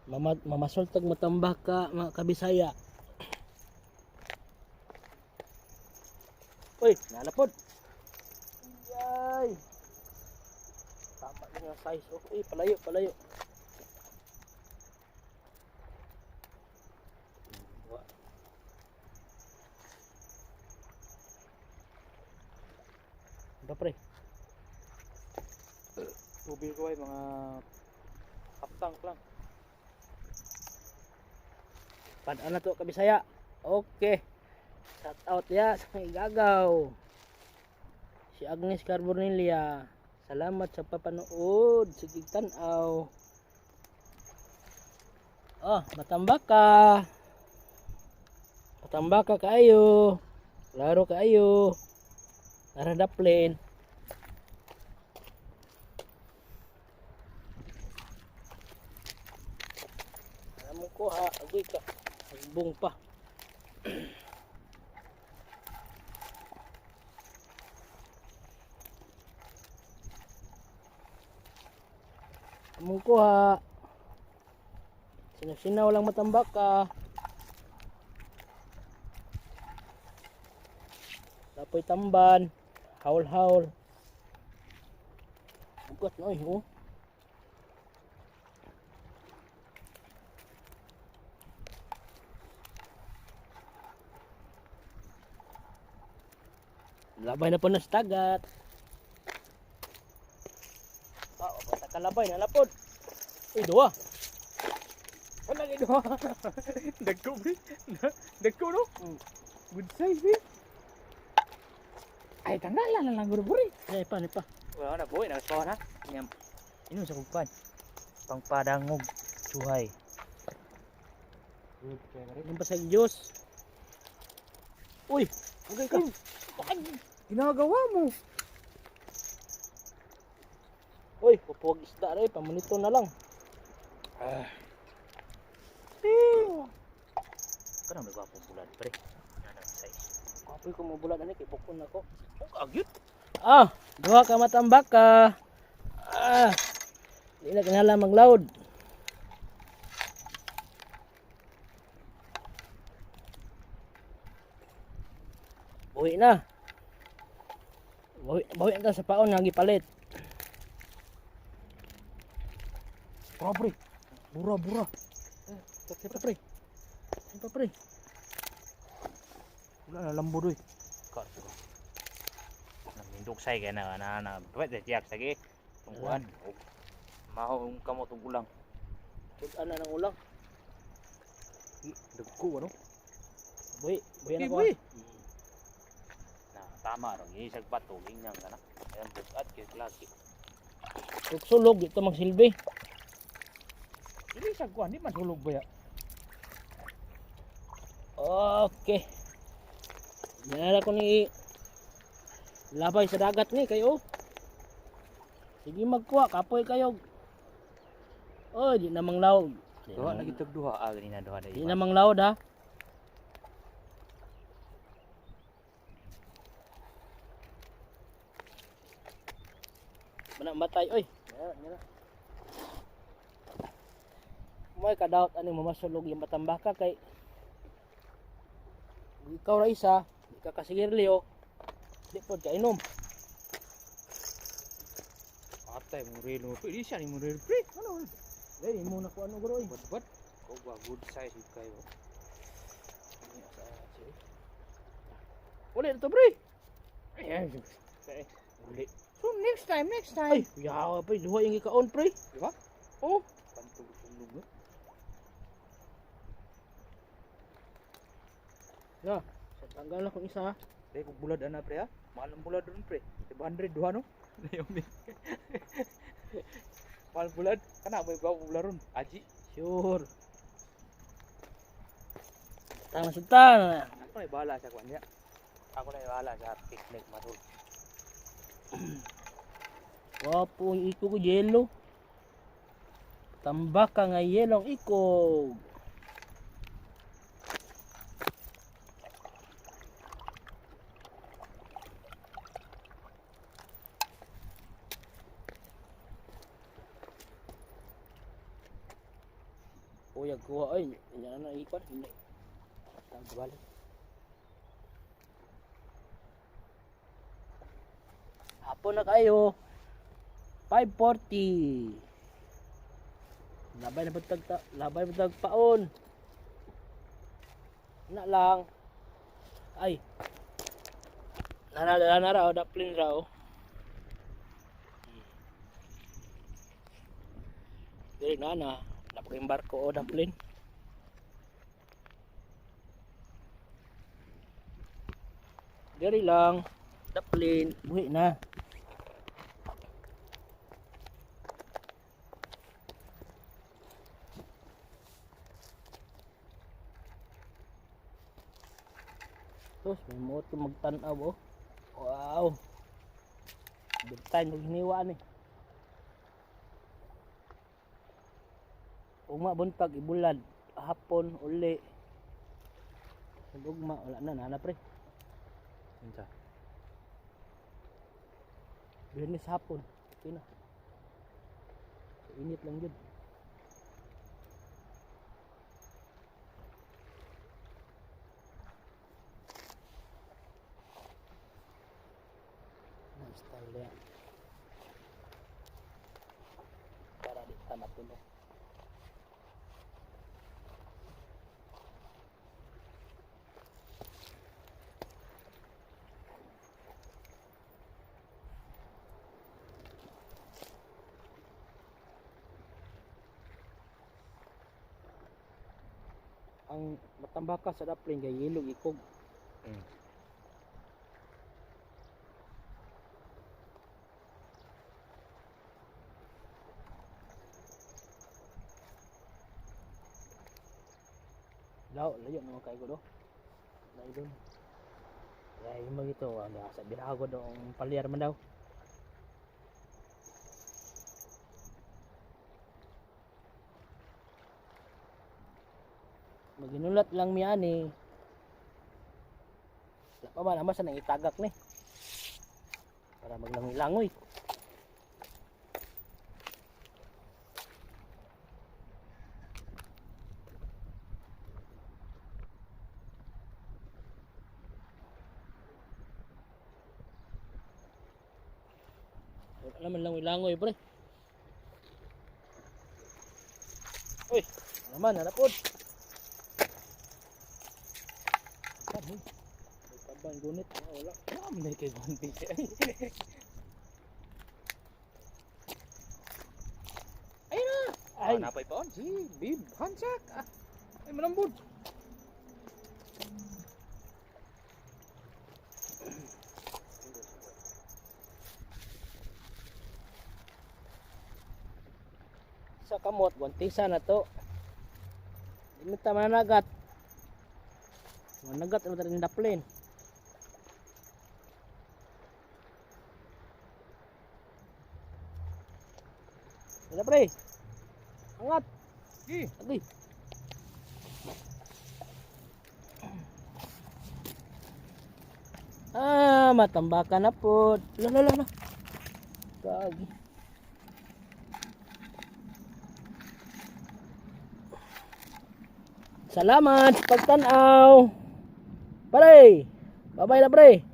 Mama, mamasultag matambaka mga kabisaya. Uy, nalapod. Yay. Tama din ang size. Oh, uy, palayo, palayo. Ba pre? Tubig ko ay mga half tank lang. Padaan na to kabisaya. Okay. Shout out ya sa mga igagaw. Si Agnes Carbonilla. Salamat sa papanood. Sige tanaw. Oh, matambaka. Matambaka kaayo. Klaro kaayo. Nara daplin. Alam mo ko ha, agoy ka. Agbong pa. Among kuha. Sinaw-sinaw lang matambak ka. Tapoy tamban. Haul-haul. Bugat na oh. Labay na po na sa dagat. Ah, basta kalabay na lapod. Uy, duwa. Wala gid duha. Dagko pre. Dagko no? Good size eh. Ay tanggal lang lang guro pre. Ay, pa, pa. Wala na boy, nagpawa na. Nyam. Ino sa kugpan. Pangpadangog suhay. Good kay pre. Yung pa sa Diyos. Uy, okay ka. Ginagawa mo. Uy, pupuwag isda rin. Pamunito na lang. Ah. Kanang may gwapong bulan pre. Nanang size. Kapoy ko mabulag ani kay bukon ako. Oh, agyot. Ah, duha ka matambak ka. Ah. Di na kinahanglan magload. Buhi na. Buhi, buhi na ta sa paon nga gipalit. Bura pre. Bura bura. Ay pa pre. Ay pa pre. Wala na lambo doy. Ka. Namindok say kay na na na. Pwede tiyak sige. Tungkuan. Maho ang kamot ug ulang. Tud ana ng ulang. Dagko ano? Buhi, buhi na ko. Buhi. Ah. Na tama ro isag bato ingang kana. Ayan bukat kay klase. Ug sulog ito magsilbi. Dili sa kuan di man hulog ba ya? Okay. Dinala ko ni labay sa dagat ni kayo. Sige magkuha, kapoy kayo. Oh, di namang laod. Di Duha namang, lagi tag duha ah ganina duha di namang laod ha. Mana matay oy. Ngara, ngara. May kadaot ani mamasulog yung matambaka kay ikaw ra isa, di ka kasigirliyo. Di pod ka inom. Atay mo relo pre, di siya ni mo relo pre. Ano? Dili mo na ko ano guro oy. Bad bad. Ko ba good size gud kayo. Uli na to pre. Ay, uli. So next time, next time. Ay, yawa pre, duha yung gikaon pre. Di ba? Oh, Pantog sulog. ya. Sa tanggal na kong isa. Ha. Dai kog bulad ana pre ha. Mahal ang bulad ron pre. 500 duha no. Nayomi. Mahal bulad. Kana may gwapo bulad ron. Aji. Sure. Tama sa tan. Ako na bahala sa kuan niya. Ako na bahala sa picnic matul. Wapo ang iko ko yelo. Tambaka nga yelo ang ikog. Uyag kuha ay, nya na ikon, hindi. Tag balik. Hapon na kayo. 5:40. Labay na butag labay butag paon. Na lang. Ay. Nara nara nara oh, daplin ra oh. Dili na na, napaking barko oh, daplin. Diri lang, daplin, buhi na. Tos, may moto magtanaw oh. Wow. Big time maghiniwaan eh. Ugma buntag ibulad, hapon uli. Ugma wala na nana pre. Unsa? Biyernes hapon. Okay na. So, init lang yun. Na style yan. Para di ta matulog. Ang matambaka sa daplin kay yellow ikog. Law, layo naman kay ko do. Layo doon. Ay, mo ito, ang sa birago do ang palyar man daw. Maginulat lang mi ani. Wala pa man ama sa nang itagak ni. Para maglangoy-langoy. Wala naman langoy-langoy pre. Uy, naman hanapod. May kabang gunit. Ah, wala. Wala man kay Gunti. Ayun na! Ay, Ay, napay paon si Bib Hansak. Ah, ay malambot. Sa kamot, guantisa na to. Di mo ta mananagat. Managat mo rin daplin. Wala pre. Angat. Sige. Agay. Ah, matambakan na po. La la la la. Gagi. Salamat sa pagtanaw. Pare. Bye-bye na pre.